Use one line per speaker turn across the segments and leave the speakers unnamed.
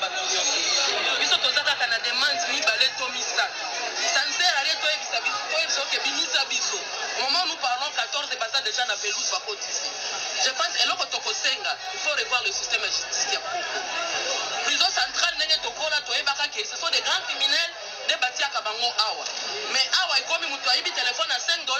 bato nyonso. Biso toza kaka na demande mibale to misato. Ça ne sert à rien toyebisa biso, toyebisa oke bimisa biso. Au moment où nous parlons, 14 baza déjà na pelouse bakotisi. Je pense eloko tokosenga, il faut revoir le système ya justice ya Congo. Prison centrale ndenge tokola toyebaka ke ce sont des grands criminels nde batiaka bango awa. Mais awa ekomi moto ayibi telefone ya 5 $,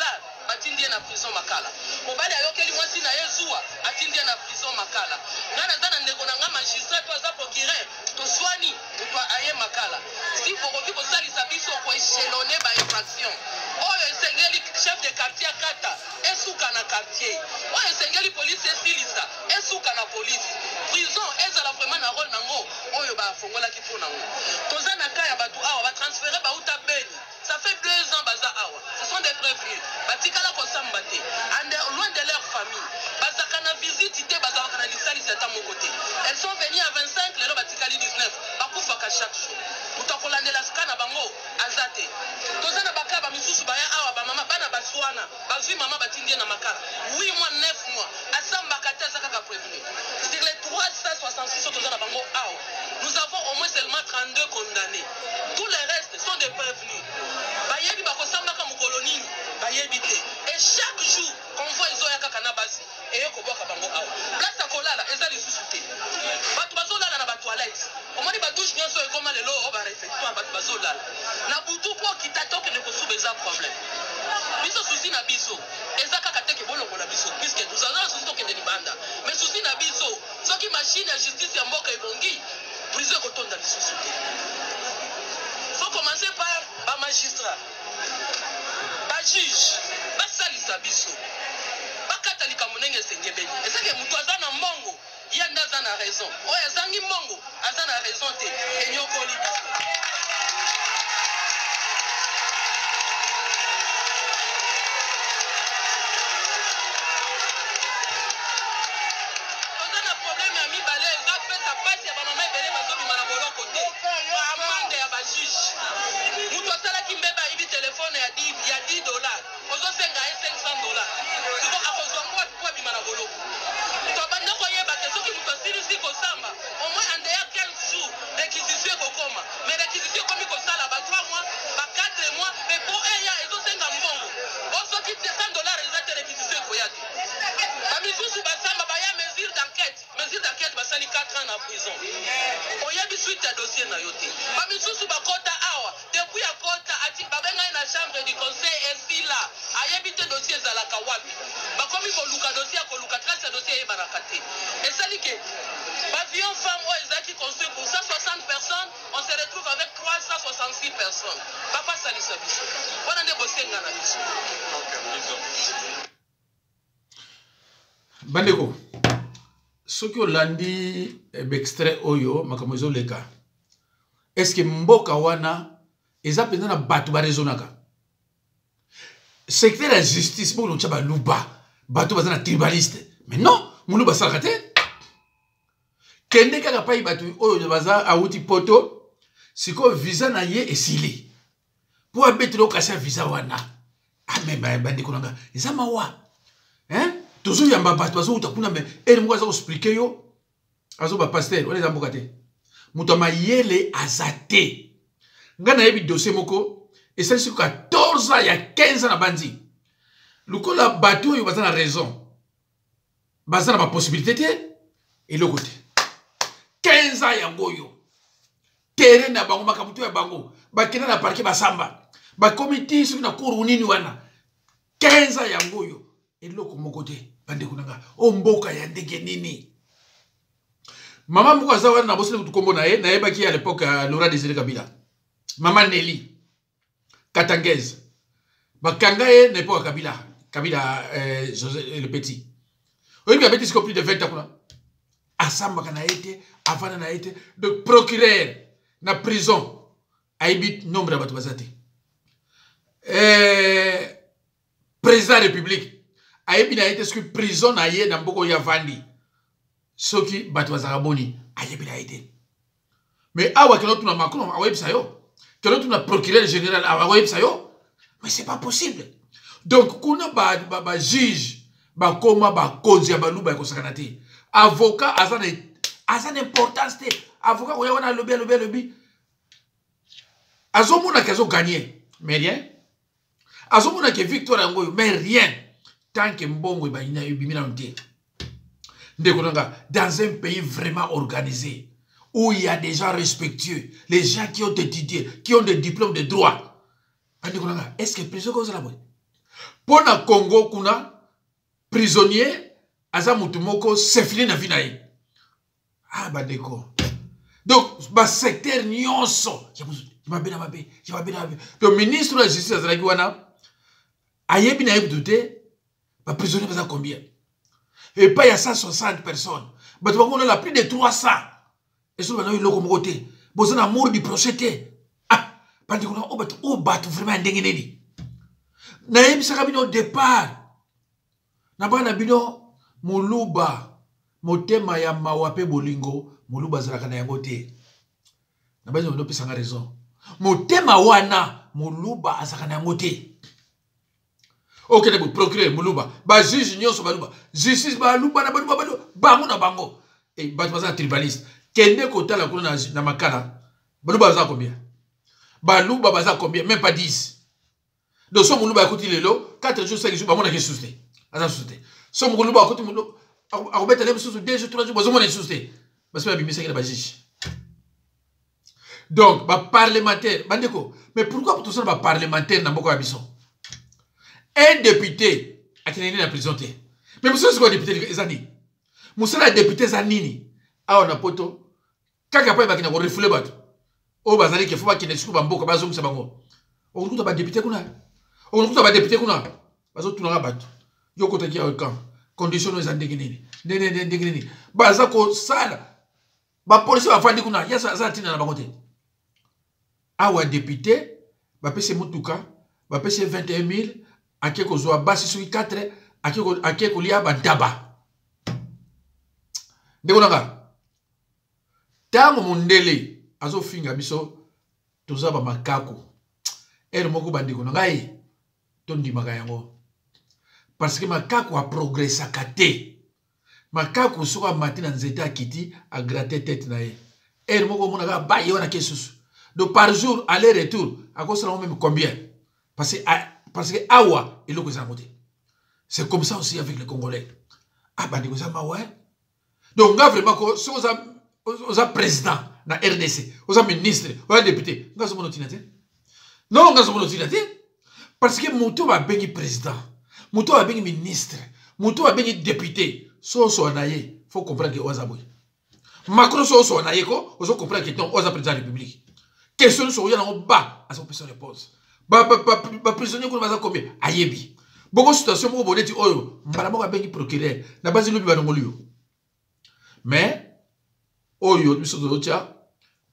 batindi ye na prison Makala. Mobali ayokeli mwasi na ye zuwa, atindi ye na prison Makala. Ngai naza na ndeko na ngai magistrat to aza procureur, toswani, moto aye Makala. Si bokoki kosalisa biso koéchelonner bainfraction oyo esengeli chef de quartier akata, esuka na quartier, oyo esengeli polisi esilisa, esuka na polisi, prison ezala vraiment na rôle nango oyo bafongolaki mpo nango. Toza na cas ya bato awa batransféré, bauta Beni, ça fait 2 ans baza awa. Ce sont des prévenus, batikala kosamba te, ande loin de leur famille, bazalaka na visite te, bazalaka na lisalisi ata moko te. Elles sont venues à 25, lelo batikali 19, bakufaka chaque jour. Moto akolandela sika na bango aza te. Toza na bacas bamisusu baya awa, bamama bana baswana, bazwi mama, batindi ye na Makala 8 mois, 9 mois, asambaka te, aza kaka prévenu. Sur les 366 oyo toza na bango awa, nous avons au moins seulement 32 condamnés. Tous les restes sont des prévenus. Bayebi bakosambaka mokolo nini, bayebi te. Et chaque jour convoi ezoya kaka na basi, eye kobwaka bango awa. Place ya kolala eza lisusu te, bato bazolala na batoilette. Omoni badouche nyonso ekoma lelo oyo baréfectoire, bato bazolala na butu mpo okita te, okende kosuba, eza problème. Biso souci na biso eza kaka teke bolongola biso, puisque tozaza na souci tokende libanda. Mais souci na biso, soki machine ya justice ya mboka ebongi, prison ekotonda lisusu te. Faut commencer par bamagistrat, bajuge, basalisa biso bakata likambo ndenge esengebeli. Eseke moto aza na mbongo, ye nde aza na raison, oyo azangi mbongo aza na raison te. Enyokoli biso. Toza na problème ya mibale, eza pesa pasi ya bamama ebele bazobima na boloko te: baamende ya bajuge. Moto asalaki mbeba, ayibi telefone ya 10 $, ozosenga ye 500 $. Siko akozwa ngo wapi po abima na boloko? To banda koyeba te, soki moto asilisi kosamba, au moins en dehors 15 jours, réquisition ekokoma. Mais réquisition ekomi kosala ba 3 mois, ba 4 mois, mais po eya ezosenga mbongo. O soki 100 $ eza te, réquisition ekoya te. Bamisusu basamba, baya mesure d'enquête, mesure d'enquête, basali 4 ans na prison, oyebi suite ya dossier na yo te. Bamisusu bakota awa, depuis akota ati babengai na chambre du conseil, esila, ayebi te dossier ezalaka wapi. Bakomi koluka dossier ya koluka, trace ya dossier eyebanaka te. Esali ke pavillon femme oyo ezalaki construit pour 160 personnes, on se retrouve avec 366 personnes. Papa, salisa biso, wana nde bosenga na biso.
Bandeko, soki olandi baextrait oyo, makambo ezoleka, est-ce mboka wana eza mpenza na bato baraisonnaka? Secteur ya justice, bokona otya baluba, bato baza na tribaliste. Mais non, moluba asalaka te. Kende kaka pai bato oyo baza awuti Poto, sikoyo visa na ye esili, mpo abetela okasi ya visa wana. Ame bandeko na nga, eza mawa, hein? Tozoyamba bato bazowuta kuna, mais ere moko aza koexpliquer yo, azoba pasteur wana, eza mboka te. Moto ya mayele aza te. Ngai nayebi dossier moko esalisi 14 ans ya 15 ans na bandi lokola bato oyo baza na raison, baza na bapossibilité te, eloko te. 15 ans yango oyo, terrain na bango, makambo to ya bango, bakenda na parquet, basamba, bakomi ti soki na cour nini wana. 15 ans yango oyo, eloko moko te. Bandeko na nga, o mboka ya ndenge nini? Mama moko aza wana, nabosani kutu nkombo na ye, nayebaki à l'époque ya Laurent Désiré Kabila, mama Nelly Katangaise. Bakanga ye na époque ya Kabila, Kabila José le petit. Oyebi, abeti siko plus de 20 ans kuna, asambaka na ye te, avanda na ye te. Donc procureur na prison ayebi nombre ya bato baza te. Président ya république ayebi na ye te soki prison na ye na mboka oyo avandi, soki bato bazalaka boni, ayebi na ye te. Mais awa kende otuna Macron, akoyebisa yo. Kende otuna procureur général, akoyebisa yo. Mais c'est pas possible. Donc kuna bajuge ba bakóma bakonzi ya baluba ya kosakana te. Avocat aza na importance te. Avocat koya wana alobi, alobi, alobi, azomona ke azoganye, mais rien. Azomona ke victoire yango oyo, mais rien, tant que mbongo ebimi nano te. Ndeko nanga, dans un pays vraiment organisé où il y a des gens respectueux, les gens qui ont étudié, qui ont des diplômes de droit, bandeko nanga, est ce que prison kozala boye? Mpo na Congo kuna, prisonnier aza motu moko, c'est fini na vie na ye. Ah, bandeko, donc basecteur nyonso ya mabe na mabe, ya mabe na mabe. Donc ministre ya justice azalaki wana, ayebi na ye kutu te baprisonnier baza combien. Epai ya 160 personnes, bato bakonala plus de 300, ezoloba na yo eloko moko te. Boza na amour du prochain te. Ah, bandeko na oyo, bato oyo, bato vraiment ya ndenge nini? Nayebisaka bino au départ na bana bino, moluba motema ya mawa mpe bolingo, moluba azalaka na yango te. Na bani opesanga raison, motema wana moluba azalaka na yango te. Okende bo procureur moluba, bajuge nyonso baluba, justice baluba na baluba, baluba bango na bango. E bato baza na tribaliste. Kende kotala kuna na Makala, baluba baza combien? Baluba baza combien? Même pas 10. Donc so moluba akoti lelo, 4 jours, 5 jours, bamonaki lisusu te, aza lisusu te. So moluba akoti, akobeta le mosusu 2 jours, 3 jours, bazomona lisusu te. Basi babimisaki na bajuge. Donc baparlementaire, bandeko, mais pourquoi tosala baparlementaire na mboka ya biso? Un député akende nini na prison te? Mais mosusu sikoyo, député eza nini? Mosala ya député eza nini awa na Poto? Kaka mpo bakende korefouler bato oyo bazali ke fo bakende sikoyo bamboka, bazongisa bango. Okokuta badéputé kuna, okokuta badéputé kuna bazotunaka bato: yo okotaki awa camp, condition oyo eza ndenge nini, ndenge ndenge nini? Baza kosala, bapolisi bafandi kuna, ye aza na ntina na bango te. Awa député bapesi motuka, bapesi 21 000, ake kozwa basi soki 4, ake kolia bantaba. Ndeko nanga, ntango mondele azofinga biso toza bamakaku ere moko, bandeko na ngai, tondimaka yango, parce que makaku aprogressaka te. Makaku soki amati na nzete, akiti, agratte tête na ye ere moko, omonaka baye wana ke susu. Donc par jour, aller retour, akosala ngo même combien? Parce que awa eloko eza yango te. C'est comme ça aussi avec les Congolais. Ah, bandeko, eza mawa. Donc nga vraiment ko soki oza président na RDC, oza ministre, oza député, nga azomona otina te. Non, nga azomona otina te, parce que moto babengi président, moto babengi ministre, moto babengi député, so osowa na ye, faut comprendre ke oyo aza boye. Macron, so osowa na ye ko, ozo comprendre ke non, oyo aza président ya République. Question nyonso oya nango, ba aza kopesa réponse. Baprisonnier kuna baza combien, ayebi. Bongo situation moko boneti oyo, mbala moko abengi procureur na basi, lobi balongoli yo. Mais oyo biso tozotya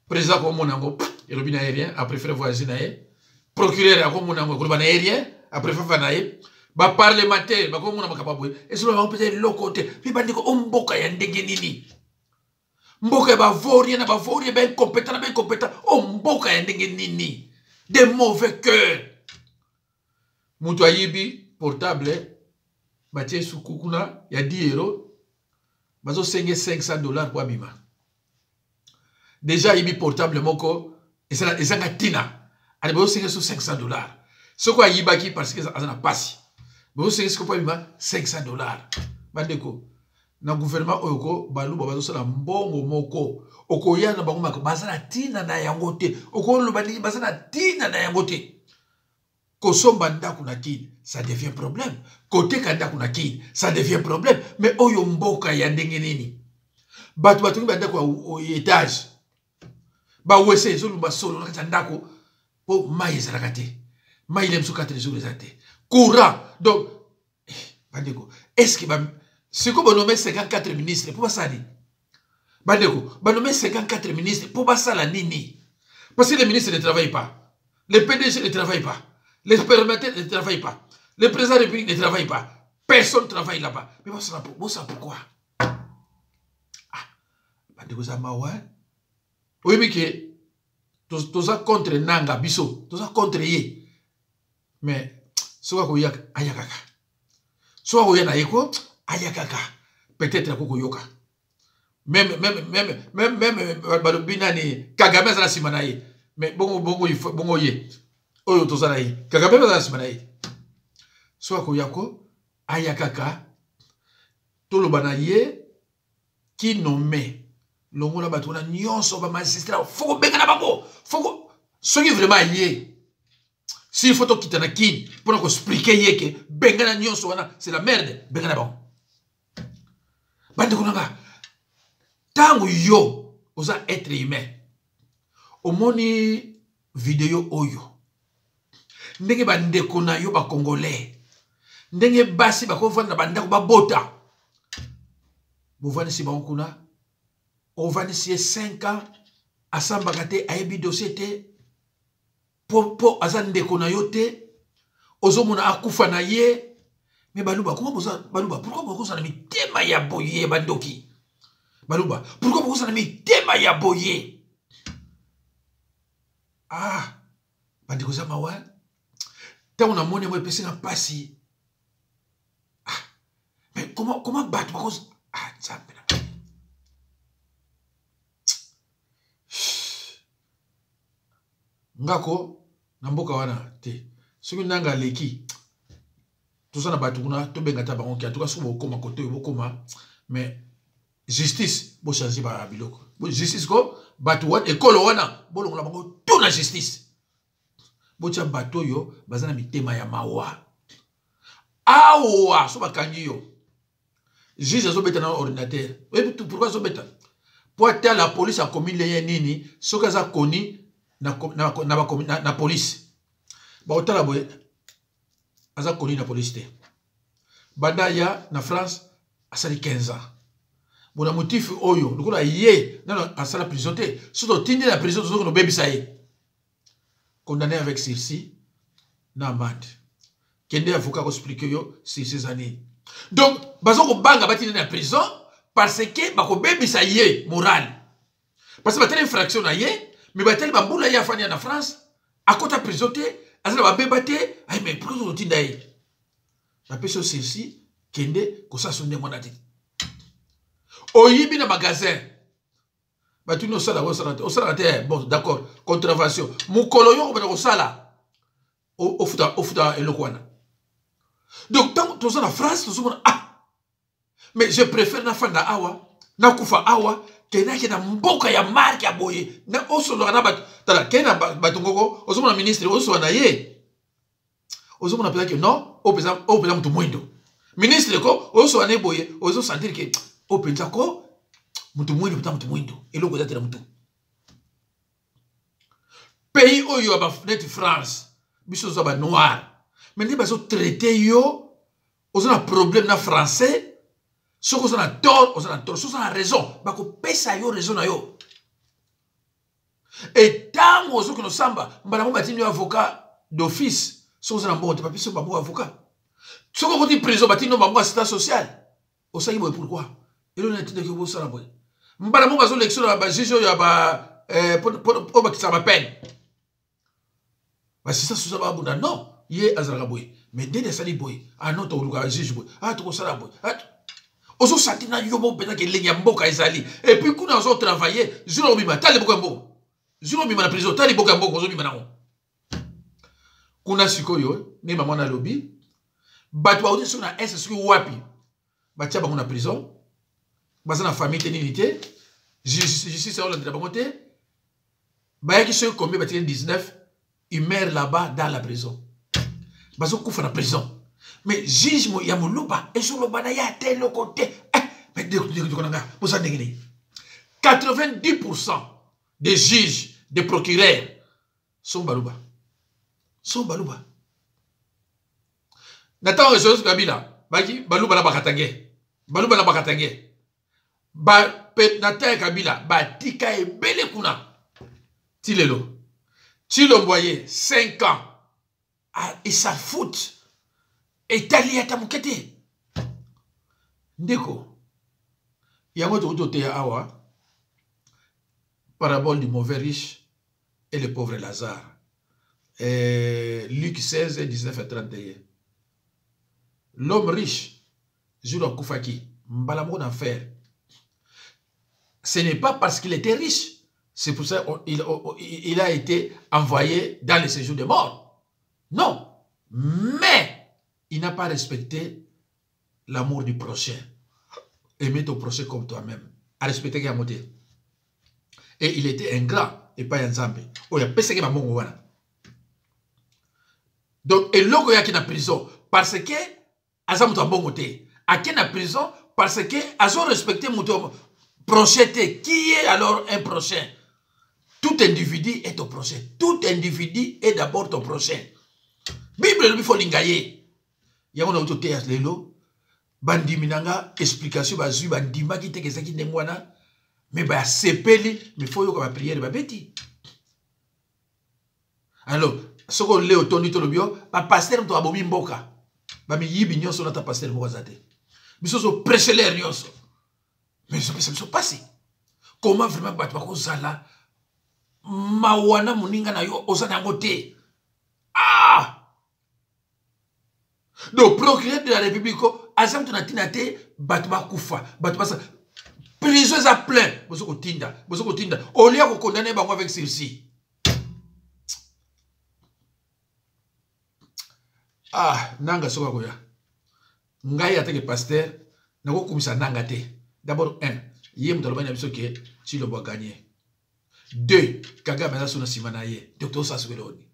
président, akomona yango, elobi na ye rien, apréféré voyage na ye. Procureur akomona yango, ekoloba na ye rien, apréféré fa na ye. Baparlementaire bakomona makambo boye, esoloba bango mpenza eloko te. Mpe bandeko, o mboka ya ndenge nini? Mboka ya bavaurien na bavaurien, baincompétent na baincompétent. O mboka ya ndenge nini? De mauvais cœur. Moto ayibi portable, batie suku kuna ya 10 euro, bazosenge 500 $ po abima. Déjà ayibi portable moko ezanga ntina, ale bazosenge so 500 $. Soki ayibaki parce que aza na pasi, bazosenge siko po abima 500 $. Bandeko, na gouvernement oyo ko baluba bazosala mbongo moko, okoya na bango mako baza na ntina na yango te. Okoloba ndenge baza na ntina na yango te. Kosomba ndako na Kini, ça devient problème. Koteka ndako na Kini, ça devient problème. Mais oyo mboka ya ndenge nini? Bato batongi bandako ya étage, baWC ezolumba solo na kati ya ndako mpo mai ezalaka te. Mai ile mosusu 4 jours eza te, courant. Donc bandeko, est ce que sikoyo banome 54 ministre mpo basala nini? Bandeko, banome 54 ministre mpo basala nini? Parce que les ministres ne travaillent pas, les PDG ne travaillent pas, les parlementaires ne travaillent pas, le président de la République ne travaille pas, personne ne travaille là-bas. Mais bosala pourquoi? Ah, bandeko, eza mawa. Oyebi ke toza contre Nanga, biso toza contre ye, mais soki akoya, aya kaka. Soki akoya na ye ko, aya kaka, peut-être akokoyoka. Même même même même même balobi nani Kagame aza na nsima na ye. Mais bongo bongo bongo ye oyo toza na ye. Kagame aza na nsima na ye. So akoya ko aya kaka toloba na ye qui nomme longola bato wana nyonso ba magistrat faut kobengana bango faut soki vraiment ye s'il faut tokita na kini mpona koexplike ye ke bengana nyonso wana c'est la merde bengana bango. Bandeko na nga, ntango yo oza être humain omoni video oyo ndenge bandeko na yo bacongolais ndenge basi bakovanda na bandako babota bovandisi bango kuna ovandisi ye 5 ans asambaka te ayebi dossier te po aza ndeko na yo te ozomona akufa na ye. Me baluba comment boza baluba pourquoi bokozala na mitema ya boye bandoki baluba pourquoi bokozala na mitema ya boye? Ah bandeko za mawa ntango namoni yango epesi nga mpasi. Ah mais comment comment bato bakoz ah nzambe na ngako na mboka wana te soki nanga aleki toza na bato kuna tobenga ata bango ki en tout cas soki bokoma kote oyo bokoma mais justice bochange ba biloko justice ko bato wana ekolo wana bolongola bango tout na justice botia bato oyo baza na mitema ya mawa awa so bakangi yo juge azobeta na ordinateur oyebi pourquoi azobeta po ata la police akomi leye nini soki aza koni na, na, na, na, na, na police bakotala boye aza koni na police te banda ya na France asali 15 ans bona motif oyo lokola ye nano asala prison te soki totindi na prison tozoki nobebisa ye condamné avec sursis na amende kende avocat koexplike yo sursis eza nini donc baza kobanga batindi na prison parce que bakobebisa ye morale parce que batali infraction na ye mais batali bambula ye afandi ya na France akota prison te aza na babeba te ay mais pourquoi tozotinda ye bapesi yo sursis kende kosala so ndenge wana te oyibi na magasin batuni osala osalaka te osalaka te bon d'accord contravention mokolo yo okobanda kosala ofuta ofuta eloko wana donc ntango toza na France tozomona ah mais je préfère nafanda awa nakufa awa kendaki na mboka ya marke ya boye na osololaka na bato tala kende na bato ngoko ozomona ministre ozosolola na ye ozomona mpenza ke non oyo mpenza moto mwindo ministre ko ozosolola na ye boye ozosentir ke oyo mpenza ko moto mwindo mpenza moto mwindo eloko eza te na motu pays oyo ya neti France biso oza banoir mais nde bazotraite yo oza na problème na français soki oza na tort oza na tort soki oza na raison bakopesa yo raison na yo e ntango ozokende osamba mbala moko batindi yo avocat d'office soki oza na mbongo te bapesi yo bango avocat soki okoti prison batindi yo bango assistant social osali boye pourquoi eloko nini atindaki yo bosala boye mbala moko bazolekisa na bajuge oyo ya ba oyo bakisaka bapene basista susa babunda non ye azalaka boye mais ndeni asali boye ah non tokoluka juge boye ah tokosala boye ah, ozosanti na yo moko mpenza elengi ya mboka ezali epuis kuna ozotravaille jour obima ta liboko ya mbongo jour obima na prison ta liboko ya mbongo ozobima nango kuna sikoyo nde mama wana alobi bato bauti soki na est soki wapi batia bango na prison baza na famille te nini te justice aolandela bango te bayaki soki combien batikali 19 il meurt là-bas dans la prison bazokufa na prison mais juge ya moluba ezoloba na ye ata eloko te eh, mais ndeko na nga boza ndenge nini 90 des juges des procureurs sont baluba sont baluba na ntango ya Joseph Kabila baki baluba na bakatange baluba na bakatange ba pe na ntango ya Kabila batika ebele kuna ti lelo Tshilombo aye 5 ans ah, et ça fout etali ata moke te ndeko yango tokoki toteya awa parabole du mauvais riche et le pauvre Lazare Luc 16 19 à 31 l'homme riche jour akufaki mbala moko na enfer. Ce n'est pas parce qu'il était riche. C'est pour ça qu'il il a été envoyé dans le séjour de mort. Non. Mais il n'a pas respecté l'amour du prochain. Aimer ton prochain comme toi-même. A respecté yango te. Et il était ingrat epai ya Nzambe. Oyo apesaki bambongo wana. Donc eloko eyaki na prison parce que aza moto ya mbongo te. Ake na prison parce que azo respecter moto prochain te. Qui est alors un prochain? Tout individu est ton prochain. Tout individu est d'abord ton prochain. Bible elobi fo linga ye. Yango na ototeya lelo bandimi na nga explication bazwi bandimaki te ezalaki ndenge wana me basepeli me fo yoka bapriere babeti. Alors soki ole otondi tolobi yo bapaster moto babomi mboka bamiyibi nyonso nata paster moko aza te biso ozo prêche lere nyonso mais ezopesa biso mpasi. Comment vraiment bato bakozala mawa na moninga na yo oza na yango te? Ah! Donc procureur de la République aza moto na ntina te, bato bakufa, bato basa prison eza plein, bozo kotinda, bozo kotinda olia kokondane bango avec sursis. Ah, nanga soki akoya ngai atake pasteur nakokumisa nanga te. D'abord 1, ye moto alobaki na biso ke Tshilombo a gagné. 2, Kagame aza so na nsima na ye. Donc tosala sikoyo eloko nini?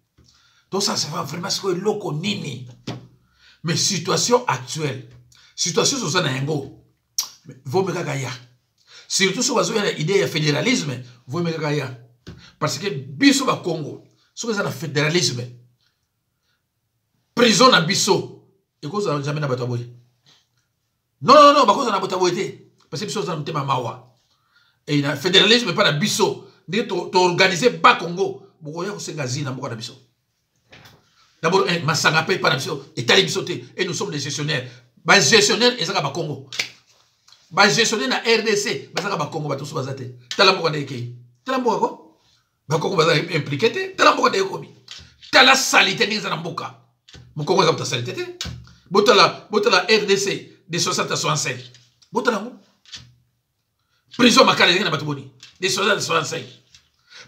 Tosala vraiment sikoyo eloko nini? Mais situation actuelle, situation toza na yango, vomi kaka ya. Surtout soki bazoya na idée ya fédéralisme, vomi kaka ya. Parce que biso ba Congo, soki eza na fédéralisme, prison na biso ekozala jamais na bato ya boye. Non, non, non, bakozala na bato ya boye te. Parce que biso oza na motema mawa. Et na fédéralisme epa na biso, ndenge toorganize ba Congo, bokoya kosenga zina mboka na biso. D'abord, masanga pe epa na biso, etali biso te. Et nous sommes des gestionnaires. Ba gestionnaires ezaka ba Congo. Ba gestionnaires na RDC, bazaka ba Congo, bato mosusu baza te. Tala mboka ndenge ekei. Tala mboka ko? Ba Congo baza impliqué te. Tala mboka ndenge ekomi. Tala salité ndenge eza na mboka. Mokongo eza moto ya salité te. Botala, botala RDC de 60 à 65. Botala yango. Prison makala ezalaki na bato boni? De 60 à 65.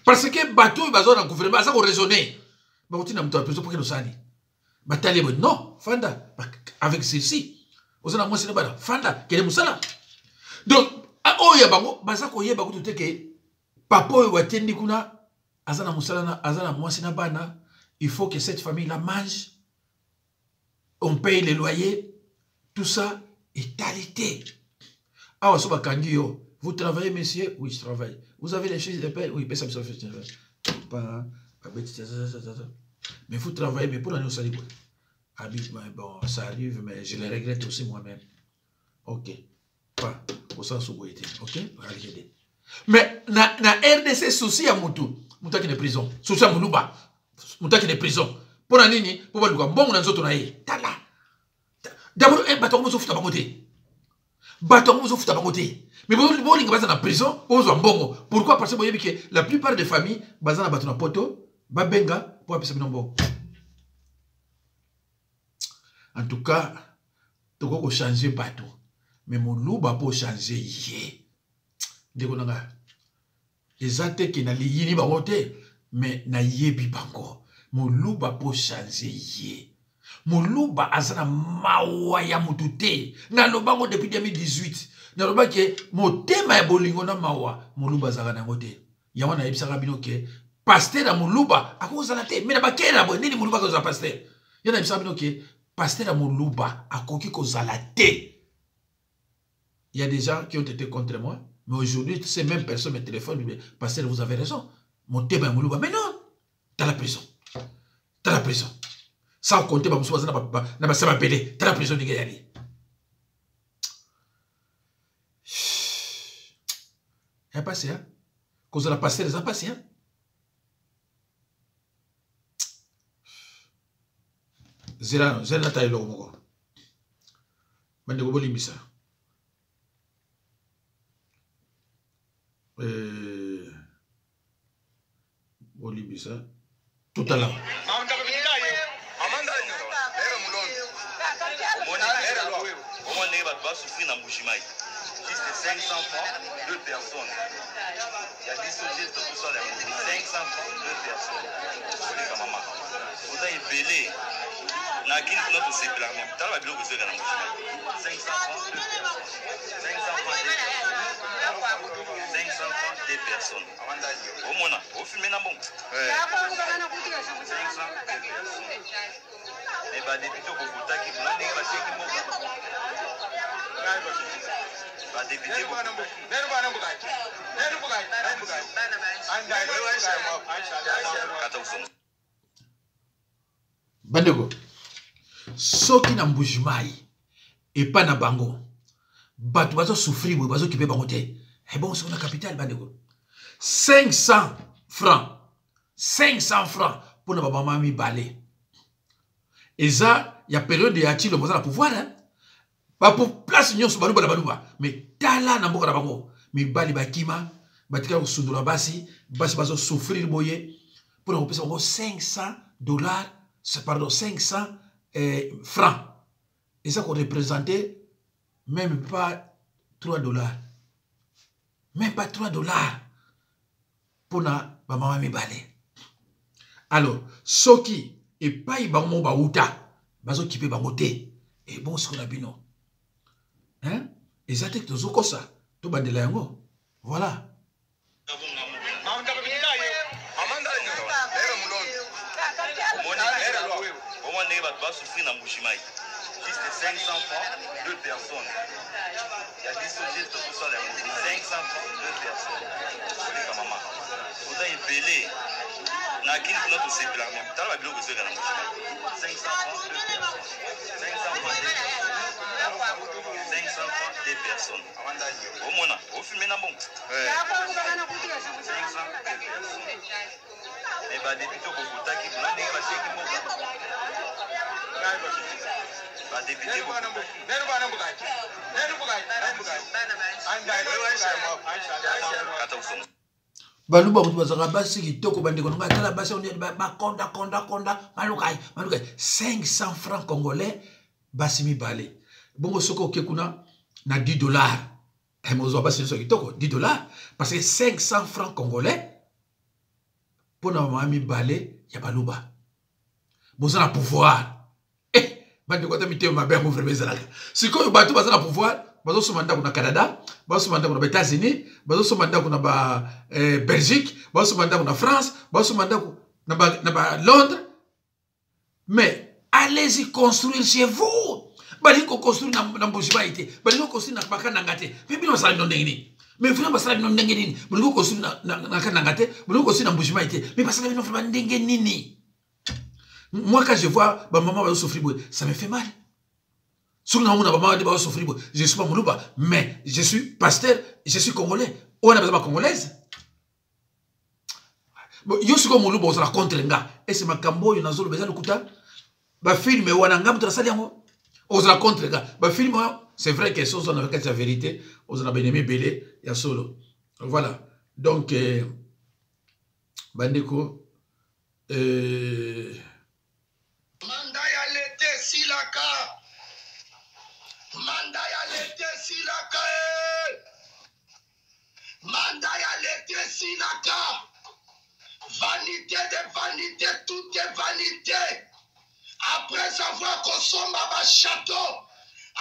Parce que bato oyo baza na gouvernement baza koraisonner. Bakotinda moto ya prison mpo kende osala nini? Batali boye, non, fanda avec ceci. Oza na mwasi na bana, fanda, kende mosala. Donc, oyo ya bango baza koyeba kutu te ke papa oyo batendi kuna aza na mosala na, aza na mwasi na bana, il faut que cette famille la mange, on paye les loyers, tout ça etali te. Awa so bakangi yo, vous travaillez monsieur? Oui, je travaille. Vous avez les fiches de paie? Oui, pesa biso fiche de paie. Pa, pa, beti, ta, ta, ta, ta, ta. Mais vous travaillez, mais pour l'année, ça dit quoi? Abi, mais bon, ça arrive, mais je le regrette aussi moi-même. Ok. Pas, au sens où était. Ok? Regardez. Mais, na, na RDC, souci ya mutu. Mutu aki na prison. Souci ya muluba. Mutu aki na prison. Pour la nini? Pour baluka. Mbongo na nzoto na ye. Tala. D'abord, eh, bato yango bozofuta bango te. Bato yango bozofuta bango te. Mais bolinga baza na prison, bozwa mbongo. Pourquoi? Parce que boyebi ke la plupart des familles baza na bato na poto, babenga po bapesa bino mbongo. En tout cas, tokoki kochanger bato. Mais moluba po changer ye. Ndeko na nga, eza te ke naliyini bango te, mais nayebi bango. Moluba po changer ye. Moluba aza na mawa ya mutu te. Naloba ngo depuis 2018. Naloba ke motema ya bolingo na mawa, moluba azalaka na yango te. Yango nayebisaka bino ke pasteur ya moluba akozala te. Mais na bakela boye, nini moluba akozala pasteur? Yango nayebisaka bino ke pasteur ya moluba akoki kozala te. Il y a des gens qui ont été contre moi, mais aujourd'hui, ces mêmes personnes me téléphonent, me disent, pasteur, vous avez raison. Motema ya moluba. Mais non, t'as la prison. T'as la prison. Sans compter, ba musuba, na ba, na ba, ba pele. T'as la prison, ndenge yali. Ya passé, hein? Cause la passer, ça passe, hein? Zela, zela na taille moko. Bandeko bolimbisa. Bolimbisa. Tout à l'heure.
Juste 500 francs, deux personnes. Ya biso geste tosala yango 500 francs, deux personnes. Oleka mama. Oza ebele. Na kini kuna tosepelaka me tala ba biloko ezweka na mosika. 500 francs, deux personnes. 500 francs, deux personnes. 500 francs, deux personnes. Omona, ofilme na mbongo. 500 deux personnes. Mais ba député bovotaki kuna ndenge bateki mboka. Ba député
Bandeko, soki na Mbujimayi epai na bango bato bazosouffrir boye, bazokipe bango te, ebongo soki na capitale, bandeko, 500 francs, 500 francs mpona bamama mibale, eza ya periode ya Tshilombo aza na pouvoir, hein? Bapo place nyonso baluba na baluba, mais tala na mboka na bango, mibali bakima, batikala kosundola basi, basi bazosouffrir boye, mpona kopesa bango 500 dollars, pardon, 500 francs, eza koreprésente même pas 3 dollars, même pas 3 dollars mpona bamama mibale. Alors soki epai bango moko bauta bazokipe bango te, ebongo sikoyo na bino, hein? Eza te tozokosa, tobandela yango, voilà.
Omoni ndenge bato basouffrir na Mbujimayi. Juste 500 francs, deux personnes. Ya biso geste tosala yango 500 francs, deux personnes. Oleka mama. Oza ebele. Na kini kuna tosepelaka me tala ba biloko ezweka na mosika. 500 francs, deux personnes. 500 francs, deux personnes. 500 francs, deux personnes. Omona, ofilme na mbongo. 500 deux personnes. Mais ba député bovotaki kuna ndenge bateki mboka. Ba député bovotaki. Kata kusonga.
Baluba moto bazalaka basi kitoko, bandeko na ngai. Tala basi bakonda konda konda, malukai malukai, 500 francs congolais, basi mibale. Bongo soki oke kuna na 10 dollars, mozwa basi nyonso ya kitoko, 10 dollars, parce que 500 francs congolais mpo na bamama mibale ya baluba. Boza na pouvoir, eh, bandeko, ata mitema mabe yango vraiment ezalaka. Sikoyo bato baza na pouvoir bazosomba ndako na Canada, bazosomba ndako na baÉtats-Unis, bazosomba ndako na ba Belgique, bazosomba ndako na France, bazosomba ndako na ba Londres. Mais allez-y construire chez vous. Balingi koconstruire na Mbujimayi te, balingi koconstruire na Bakananga te. Mais bino basala bino ndenge nini? Mais vraiment, basala bino ndenge nini? Bolingi koconstruire na Kananga te, bolingi koconstruire na Mbujimayi te, mais basala bino vraiment ndenge nini? Moi, quand je vois bamama bazosouffrir boye, ça me fait mal. Soki naomona bamama nde bazosouffrir boye, je suis pas moluba, mais je suis pasteur, je suis congolais. Oyo na baza bacongolaise. Yo sikoyo moluba ozala contre nga, ese makambo oyo nazoloba eza lokuta? Bafilme wana, nga moto nasali yango, ozala contre nga. Bafilme wana, c'est vrai que so oza na kati ya vérité, oza na baennemi ebele ya solo. Voilà, donc bandeko,
Mandat ya leta esilaka, mandat ya leta esilaka e, mandat ya leta esilaka. Vanité de vanité, tout est vanité. Après avoir kosomba bachâteau,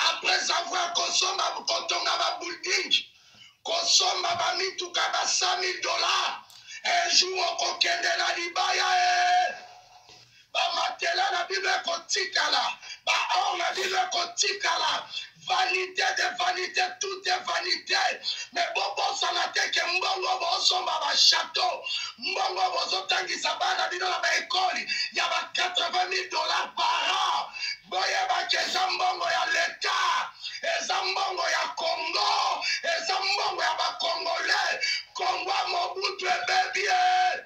après avoir kosomba, kotonga babuilding, kosomba bamituka ba 100 000 dollars, un jour okokende na libaya e, bamatela na bino ekotikala, baor na bino ekotikala. Vanité de vanité, tout est vanité. Mais bobosana te ke mbongo bozomba bachâteau, mbongo bozotangisa bana bino na baekole ya ba 80 000 dollars par an, boyebaki eza mbongo ya leta, eza mbongo ya Congo, eza mbongo ya bacongolais. Kongo ya Mobutu ebebi e,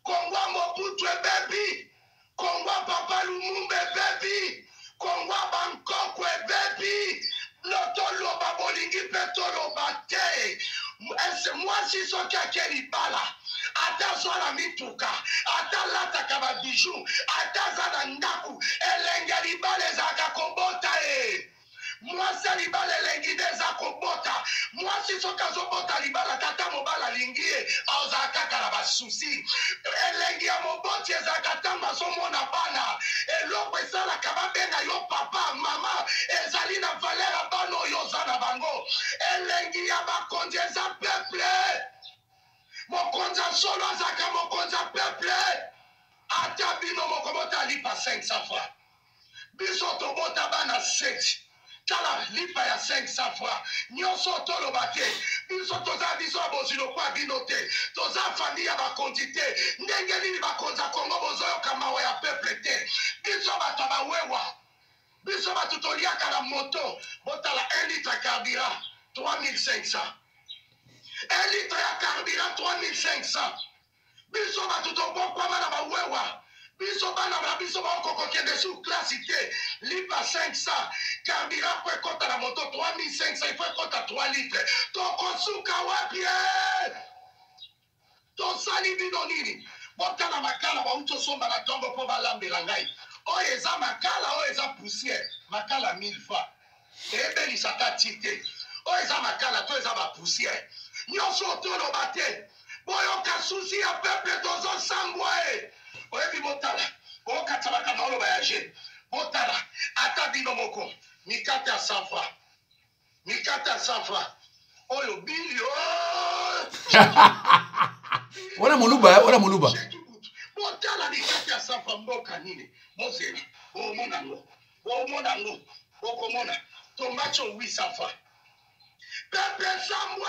Kongo ya Mobutu ebebi, Kongo ya papa Lumumba ebebi, Kongo ya bankoko ebebi. No toloba bolingi mpe toloba te. Ese mwasi soki ake libala, ata azwa na mituka, ata alataka babiju, ata aza na ndako, elenge libala ezalaka kobota ye. Mwasi ya libala elengi nde eza kobota. Mwasi soki azobota libala tata mobali alingi ye, azala kaka na basusi. Elengi ya moboti ezalaka ntango azomona bana. Eloko esalaka babenga yo papa, mama, ezali na valeur ya bana oyo oza na bango. Elengi ya bakonzi eza peuple. Mokonzi ya solo azalaka mokonzi ya peuple. Ata bino moko bota lipa 500 francs. Biso tobota bana 7. Tala lipa ya 500 francs. Nyoso toloba te. Biso toza biso ya bozwi lokola bino te. Toza famille ya bakonzi te. Ndenge nini bakonzi ya Congo bozoyoka mawa ya peuple te? Biso bato ya bawewa. Biso bato toliaka na moto. Botala 1 litre carburant 3500. 1 litre ya carburant 3500. Biso bato tobokwama na bawewa. Biso bana na biso bakoka kokende sur classe te. Lipa 500, carburant po ekota na moto 3500, il faut ekota 3 litres. Tokosuka wapi eh? Tosali bino nini? Botala makala bauti osomba na ntongo mpo balambela ngai. Oyo eza makala, oyo eza poussière. Makala 1000 francs. Ebelisaka ti te. Oyo eza makala to eza ba poussière. Nyonso toloba te. Boyoka susi ya peuple tozosambwa e. Oyebi botala. Bokatisa makambo oloba ya je. Botala ata bino moko mikate ya 100 francs. Mikate ya 100 francs. Oyo bilio.
Wana moluba, wana moluba.
Botala mikate ya 100 francs mboka nini? Bozela. Bomona ngo. Bomona ngo. Bokomona. Tomate 800 francs. Peuple sambwe!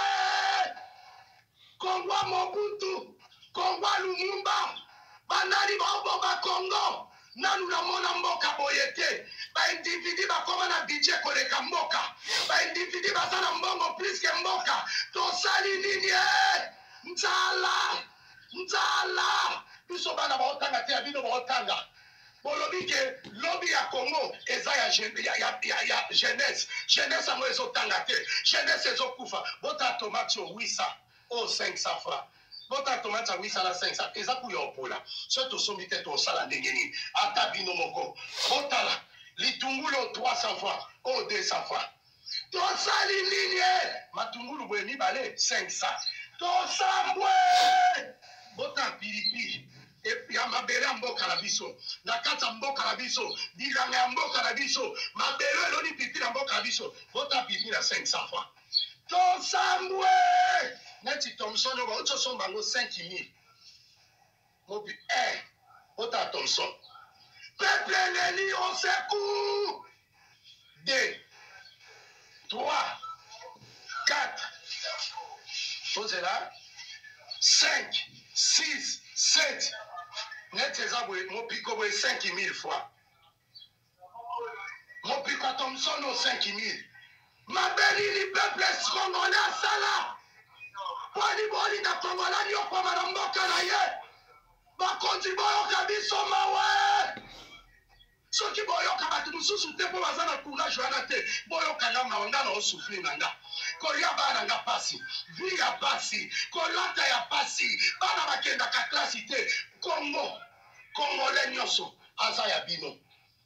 Kongwa Mobutu, Kongwa Lumumba, banani baoboma Congo? Nanu namona mboka boye te. Ba individu bakoma na budget koleka mboka. Ba individu baza na mbongo plus que mboka. Tosali nini eh? Nzala, nzala. Biso bana baotanga te ya bino baotanga. Bolobi ke lobi ya Congo eza ya, ya, ya, ya, ya jeunesse. Jeunesse yango ezotanga te. Jeunesse ezokufa. Bota tomate oyo 800 oyo 500 francs. Bota tomate ya 800 na 500 eza kuya opola. Soki tosombi te tosala ndenge nini? Ata bino moko. Botala litungulu oyo 300 francs oyo 200 francs. Tosali nini eh? Matungulu boye mibale 500. Tosambwe! Bota pilipili ya mabele ya mboka na biso, na kati ya mboka na biso, bilanga ya mboka na biso, mabele eloni pilipili ya mboka na biso. Bota pilipili ya 500 francs. Tosambwe! Neti Thomson oyo bauti osomba yango 5000. Mobi eh, bota Thomson. Peuple eleli au secours! 2, 3, 4, ozela 5, 6, 7. Neti eza boye mopiko boye 5000 fois. Mopiko ya Thomson o 5000. Mabe nini peuple congolais asala? Boni bolinga congolais anyokwama na mboka na ye? Bakonzi boyoka biso mawa. Soki boyoka bato mosusu te mpo baza na courage wana te, boyoka nga mawa, nga na osouffrir na nga. Kolia bana nga pasi, vie ya pasi, kolata ya pasi, bana bakendaka klasi te. Congo, congolais nyonso aza ya bino.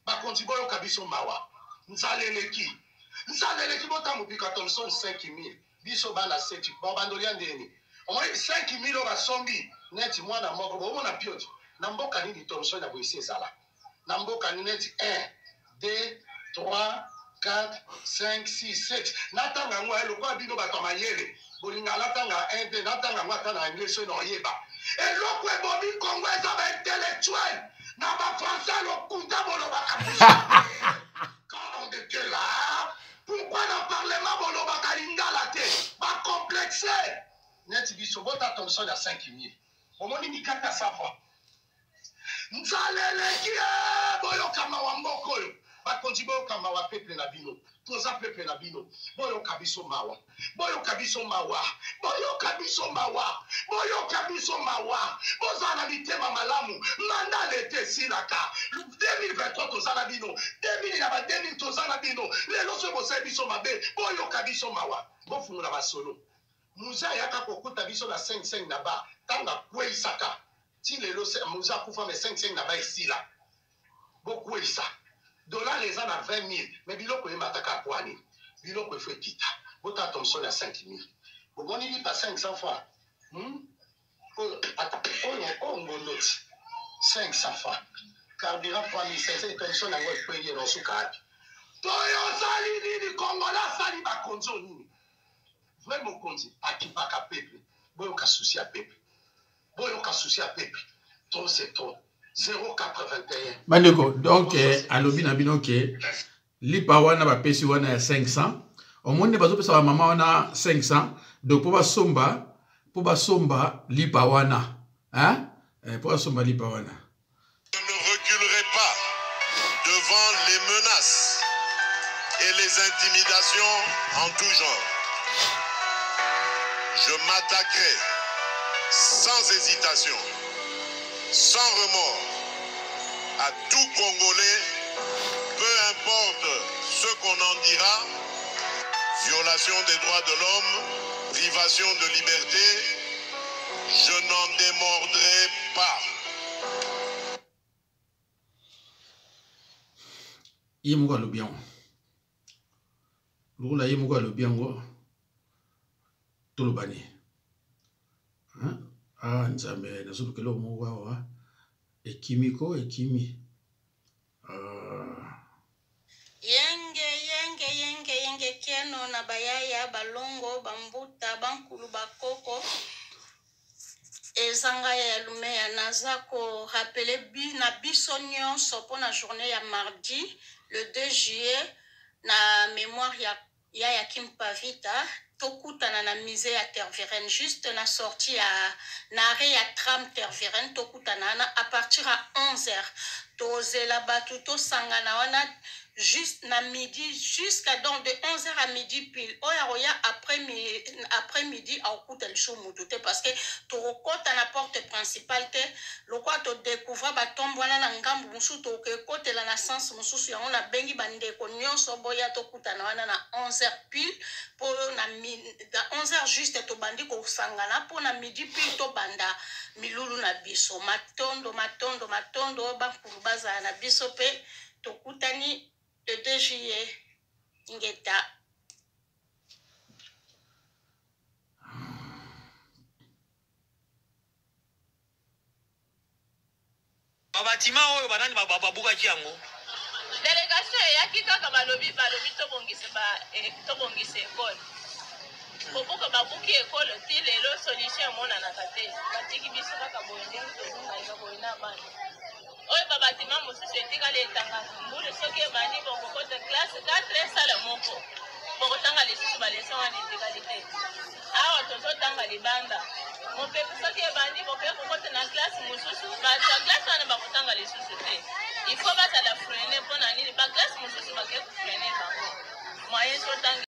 Bakonzi boyoka biso mawa. Nzala eleki. Nzala eleki bota mopika Thomson 5000. Biso bana seti ba bandolia ndeni. Omoni 5000 oyo basombi neti mwana moko bomona pioti na mboka nini Thomson ya boye ezala. Na mboka nini neti 1 2 3 4 5 6 7 natanga yango aye lokola bino bato ya mayele bolinga natanga 1 2 natanga yango ata na anglais soki na oyeba eloko ebomi Congo eza ba intellectuel na ba français lokuta bolobaka quand on était là pourquoi na parlement bolobaka lingala te ba complexe neti biso bota Thomson ya 5000 omoni mikata safa Nzala eleki eh, boyoka mawa mboka oyo. Bakonzi boyoka mawa peuple na bino. Toza peuple na bino. Boyoka biso mawa. Boyoka biso mawa. Boyoka biso mawa. Boyoka biso mawa. Bozala na mitema malamu. Mandat leta esilaka. 2023 toza na bino. 2000 na ba 2000 toza na bino. Lelo soki bosali biso mabe, boyoka biso mawa. Bofungola masolo. Muze ayaka kokuta biso na 5 5 na ba tango akweyisaka ti lelo Muze akufa mais 5 5 na ba esila. Bokweyisa. Dollar eza na 20 000, mais biloko emataka po nini? Biloko efo ekita. Botala Thomson ya 5 000, bomoni lipa 500 francs, Oyo ata oyo oyo ngondo ti 500 francs, carburant 3500. Thomson yango ekweli na osuka wapi? Toyo osali nini? Kongola asali bakonzi oyo nini? Vrai mokonzi akipaka peuple. Boyoka souci ya peuple, boyoka souci ya peuple. Trop c'est trop. 081.
Bandeko, donc alobi na bino ke lipa wana bapesi wana ya 500, omoni nde bazopesa bamama wana 500, donc mpo basomba lipa wana, hein? Mpo basomba lipa wana.
Je ne reculerai pas devant les menaces et les intimidations en tout genre. Je m'attaquerai sans hésitation, sans remords, à tout Congolais, peu importe ce qu'on en dira, violation des droits de l'homme, privation de liberté, je n'en démordrai pas.
Ye moko alobi yango lokola ye moko alobi yango. Toloba nini? Ah, Nzambe, nazoluka eloko moko awa, ekimi ko ekimi.
Yenge yenge yenge yenge keno na bayaya, balongo, bambuta, bankulu, bakoko. Eza ngai ya Lumeya. Naza korappeler bi, na biso nyonso mpona journée ya mardi le 2 juillet na mémoire ya Kimpavita. Tokutana na musée ya Tervuren, juste na sortie ya na arrêt ya tram Tervuren. Tokutana wana à partir ya 11 heures. Tozela bato, tosangana wana juste na midi jusqu'à, donc de 11 heures à midi pile. Oyo akoya après midi akokuta lisusu motu te, parce que tokokɔta na porte principale te. Lokola todécouvrir batombe wana na ngambu mosusu, tokekotela na sens mosusu. Yango nabengi bandeko nyonso, boya, tokutana wana na 11 heures pile, mpo na 11 heures juste tobandi kosangana, mpo na midi pile tobanda milulu na biso. Matondo, matondo, matondo. Bankulu bazala na biso mpe tokutani le 2 juillet. Ngeta.
Babâtiments oyo, banani babukaki yango?
Délégation eyaki kaka, balobi tobongisa ekole. Kobuka, babuki ekole ti lelo solution emonanaka te. Batiki biso kaka boye ndenge tozongalika boye na bana oyo. Babâtiments mosusu etikali etanga mbulu. Soki ebandi, bokokota classe 4, salle moko, bokotanga lisusu baleçons wana etikali te. Awa tozotanga libanda, mopepe soki ebandi, boke kokota na classe mosusu. Bato ya classe wana bakotanga lisusu te. Il faut bazala freiner. Mpo na nini baclasse mosusu bake kofreiner bango? Moyen totanga.